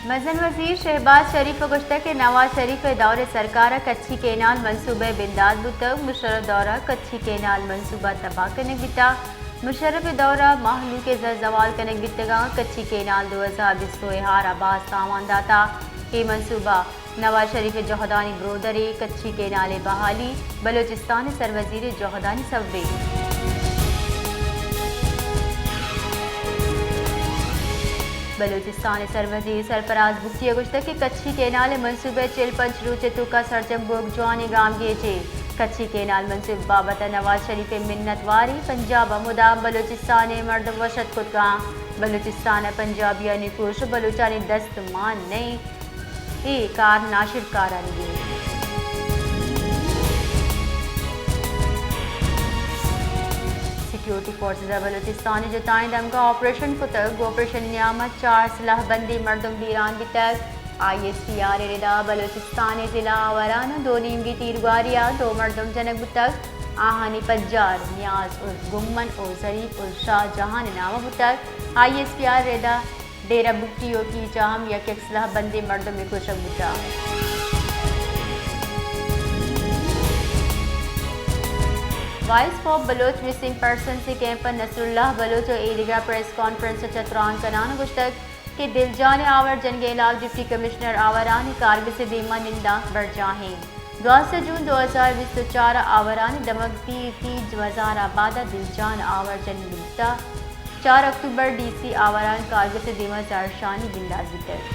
مزن وزیر شہباز شریف ء گوشتگ کہ نواز شریف ء دور ء سرکار ء کچھی کینال منصوبہ ء بندات بوتگ، مشرف ء دور ء کچھی کینال منصوبہ تباہ کنگ بیتگ۔ مشرف ء دور ء مہلوک ء زر زوال کنگ بیتگ انت۔ کچھی کینال دو ہزار بیست ء ہار ء باز تاوان داتگ۔ اے منصوبہ نواز شریف ء جہدانی برودرے۔ کچھی کینال ء بحالی بلوچستان ء سروزیر ء جہدانی سببے۔ بلوچستان ء سروزیر سرفراز بگٹی ء گوشتگ کہ کچھی کینال ء منصوبہ ء چل پنچ روچ ء توکا سرجم بوگ جوانیں گامگیجے۔ کچھی کینال منصوبہ بابت ء نواز شریف ء منت واری، پنجاب ء مدام بلوچستان ء مردم وش اتک کتگ انت۔ بلوچستان ء پنجابیانی کوش بلوچانی دست مان نہ انت۔ اے کار ناشرکارانی اے۔ سیکیورٹی فورسز ء بلوچستان ء جتائیں دمگاں آپریشن کتگ۔ آپریشن ء نیام ء چار سلاہ بندیں مردم بیران بیتگ۔ آئی ایس پی آر ء ردا بلوچستان ء ضلع آوران ء دو نیمگی تیرگواری ء دو مردم جنگ بوتگ۔ آہانی پجار نیاز عرف گمن و ظریف عرف شاہ جہان ء نام ء بوتگ۔ آئی ایس پی آر ء ردا ڈیرہ بگٹی و کیچ ء ہم یک یک سلاہ بندیں مردمے کشگ بوتگ۔ Voice for Baloch missing persons ء کیمپ ء نصر اللہ بلوچ و ایدگہ پریس کانفرنس ء چہ تران کنان ء گوشتگ کہ دلجان ء آور جنگ ء علاج ڈپٹی کمشنر آوران ء کارگس ء دیما نندانک برجاہ انت۔ دوازدہ جون دو ہزار بیست و چار ء آوران ء دمگ تیر تیج مزار آباد ء دلجان آور جنگ بوتگ۔ چار اکتوبر ڈی سی آوران کارگس ء دیما زہرشانی بندات بیتگ۔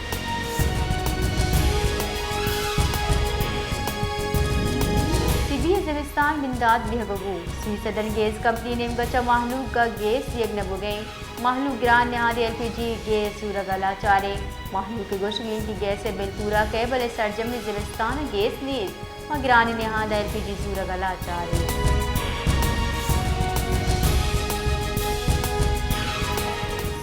سبی ء زمستان بندات بیہگ ء بوت۔ سوئی سدرن گیس کمپنی نیمگ ء چہ مہلوک ء گیس دیگ نہ بوگ ء انت۔ مہلوک گران نہادیں ایل پی جی گیس زورگ ء لاچار انت۔ مہلوک ء گوشگ انت کہ گیس ء بل پورا کئے، بلے سرجمیں زمستان ء گیس نیست۔ ما گرانیں نہاد ء ایل پی جی زورگ ء لاچار ایں۔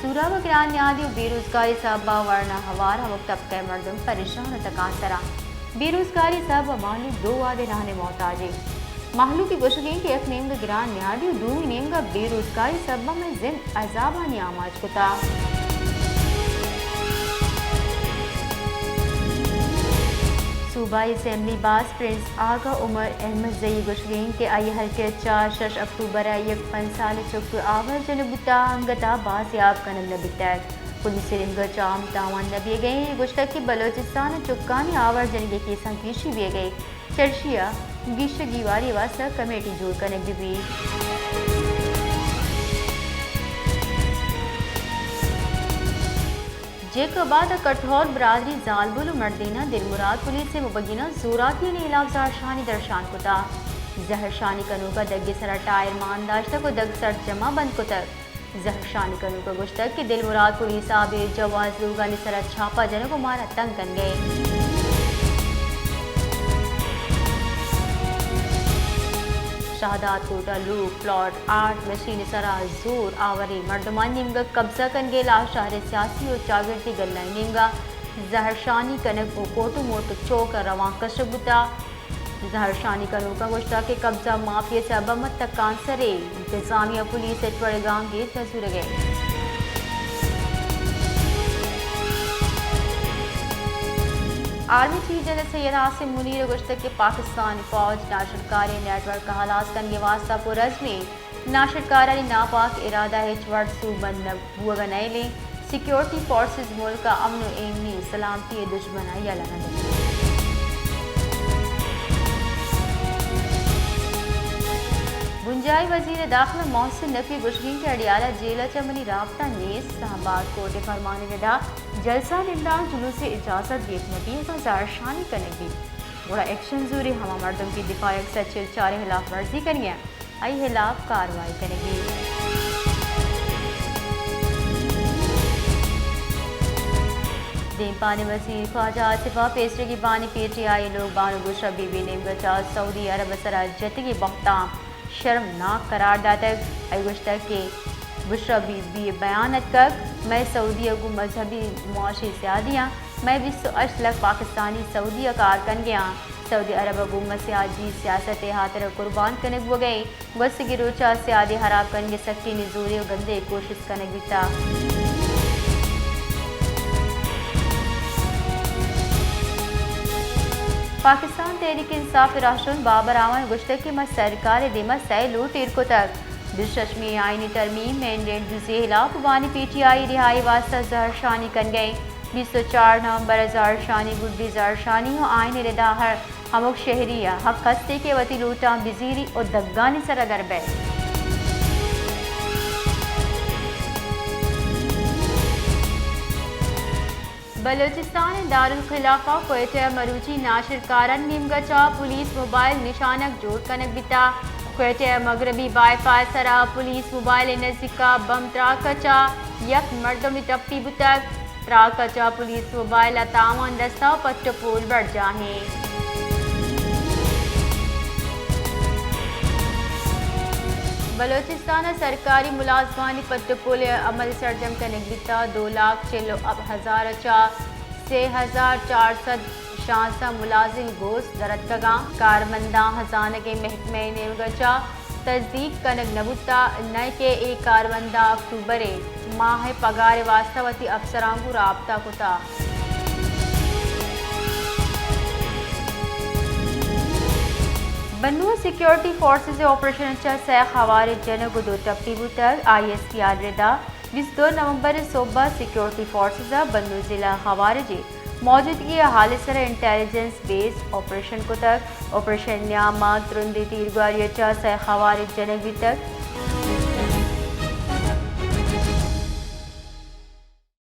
سوراب ء گران نہادی و بے روزگاری سبب ء ورنا ہوار ہمک طبقہ ء مردم پریشان و تکانسر انت۔ بے روزگاری سبب ء مہلوک دو وہدے نہان ء محتاج انت۔ مہلوک ء گوشگ انت کہ یک نیمگ ء گران نہادی و دومی نیمگ ء بے روزگاری سبب ء مئے زند عذابانی آماچ کتگ۔ صوبائی اسمبلی باز پرنس آغا عمر احمد زئی گوشگ انت کہ آئی حلقہ ء چار شش اکتوبر ء یک پنچ سالیں چک ء آوار جنگ بوتگ، انگت ء بازیاب کنگ نہ بیتگ۔ پولیس ء نیمگ ء چہ آ ہم تاوان نہ بیگ ء انت۔ گوشتگ کہ بلوچستان ء چکانی آوار جنگ ء کیساں گیشی بیگ ء انت۔ چرشی ء گیش ء گیواری ء واستہ کمیٹی جوڑ کنگ بہ بیت۔ جیکب آباد ء کٹھور برادری زالبول ء مردیناں دلمراد پولیس ء مبینہ زوراکیانی ہلاپ زہرشانی درشان کتگ۔ زہرشانی کنوک ء دگ ء سرا ٹائر مان داشتگ ء دگ سرجم ء بند کتگ۔ زہرشانی کنوک ء گوشتگ کہ دلمراد پولیس ء بے جواز لوگانی سرا چھاپہ جنگ ء مارا تنگ کنگ ء انت۔ شہداد کوٹ ء لوگ پلاٹ آرٹ مشین ء سرا زور آوریں مردمانی نیمگ ء قبضہ کنگ ء لاش شہر ء سیاسی و چاگردی گلہ ء نیمگ ء زہرشانی کنگ و کوٹ و موٹ چوک ء روان کشگ بوتگ۔ زہرشانی کنوکاں گوشتگ کہ قبضہ مافیا سبب ء ما تکانسر ایں، انتظامیہ پولیس ہچ وڑیں گامگیج نہ زورگ ء انت۔ آرمی چیف جنرل سید عاصم منیر ء گوشتگ کہ پاکستانی فوج ناشرکاریں نیٹ ورک ء ہلاس کنگ ء واستہ پرعزم انت۔ ناشرکارانی ناپاک ارادہ ہچ وڑ سوبمند نہ بوگ ء نئیل انت۔ سیکیورٹی فورسز ملک ء امن و ایمنی سلامتی ء دژمن ء یلہ نہ دنت۔ بنجاہی وزیر داخلہ محسن نقوی گوشگ انت کہ اڈیالہ جیل ء چہ منی رابطہ نیست، اسلام آباد کورٹ ء فرمان ء ردا جلسہ نندان جلوس ء اجازت دیگ نہ بیت، اگاں زہرشانی کنگ بیت گڑا ایکشن زوری، ہما مردم کہ دفاع یک سد چل چار ء ہلاف ورزی کنگ ء انت، آئی ہلاف کاروائی کنگی۔ دیمپان وزیر خواجہ آصف ء پیسرگی بانی پی ٹی آئی لوگ بانک بشرا بی بی نیمگا چہ سعودی عرب ء سرا جتگی بہتام شرمناک قرار داتگ۔ آئی گوشتگ کہ بشرا بی بی ء بیان اتکگ، مئے سعودی ء گوں مذہبی معاشی سیادیاں، مئے بیست و ہشت لکھ پاکستانی سعودی ء کار کنگیاں۔ سعودی عرب ء گوں مسیاجی سیاست ء ہاترا قربان کنگ بوگ ء انت۔ گوستگیں روچ ء سیادی ہراب کنگ ء سکیں نزوری ء گندے کوشست کنگ بیتگ۔ پاکستان تحریک انصاف ءِ راہشون بابر اعوان ءَ گوشتگ کہ ما سرکار ءِ دیما سئے لوٹ ایر کتگ۔ بیست ءُ ششمی آئینی ترمیم، مین ریٹ دزی ءِ ہلاپ ءُ بانی پی ٹی آئی ءِ رہائی ءِ واستہ زہرشانی کنگ ءَ ایں۔ بیست ءُ چار نومبر ءَ زہرشانی، گڈی زہرشانی ءُ آئین ءِ ردا ہر ہمک شہری ءِ حق است کہ وتی لوٹاں بزیری ءُ دگانی سرا در بئیت۔ بلوچستان ءِ دارالخلافہ کوئٹہ ءَ مروچی ناشرکارانی نیمگ ءَ چہ پولیس موبائل نشانگ جوڑ کنگ بیتگ۔ کوئٹہ ءِ مغربی بائی پاس ءِ سرا پولیس موبائل ءِ نزیک ءَ بم تراک ءَ چہ یک مردمے ٹپی بوتگ۔ تراک ءَ چہ پولیس موبائل ءَ تاوان رستہ ءُ پٹ ءُ پول برجاہ ایں۔ بلوچستان ءَ سرکاری ملازمانی پٹ ءُ پول ءِ عمل سرجم کنگ بیتگ۔ دو لاکھ چل ءُ ہپت ہزار ءَ چہ سے ہزار چار سد شانزدہ ملازم گوست در اتکگ اَنت۔ کارمنداں ہزانگیں محکمہ ءِ نیمگ ءَ چہ تصدیق کنگ نہ بوتگ، نئے کہ اے کارمنداں اکتوبر ءِ ماہ ءِ پگار ءِ واستہ وتی افسراں گوں رابطہ کتگ۔ بنوں ءَ سیکورٹی فورسز ءِ آپریشن ءَ چہ سئے خوارج جنگ ءُ دو ٹپی بوتگ۔ آئی ایس پی آر ءِ ردا بیست ءُ دو نومبر ءِ سہب ءَ سیکورٹی فورسز ءَ بنوں ضلع خوارج ءِ موجودگی ءِ حال ءِ سرا انٹیلیجنس بیس آپریشن کتگ۔ آپریشن ءِ نیام ءَ ترندیں تیرگواری ءَ چہ سئے خوارج جنگ بیتگ۔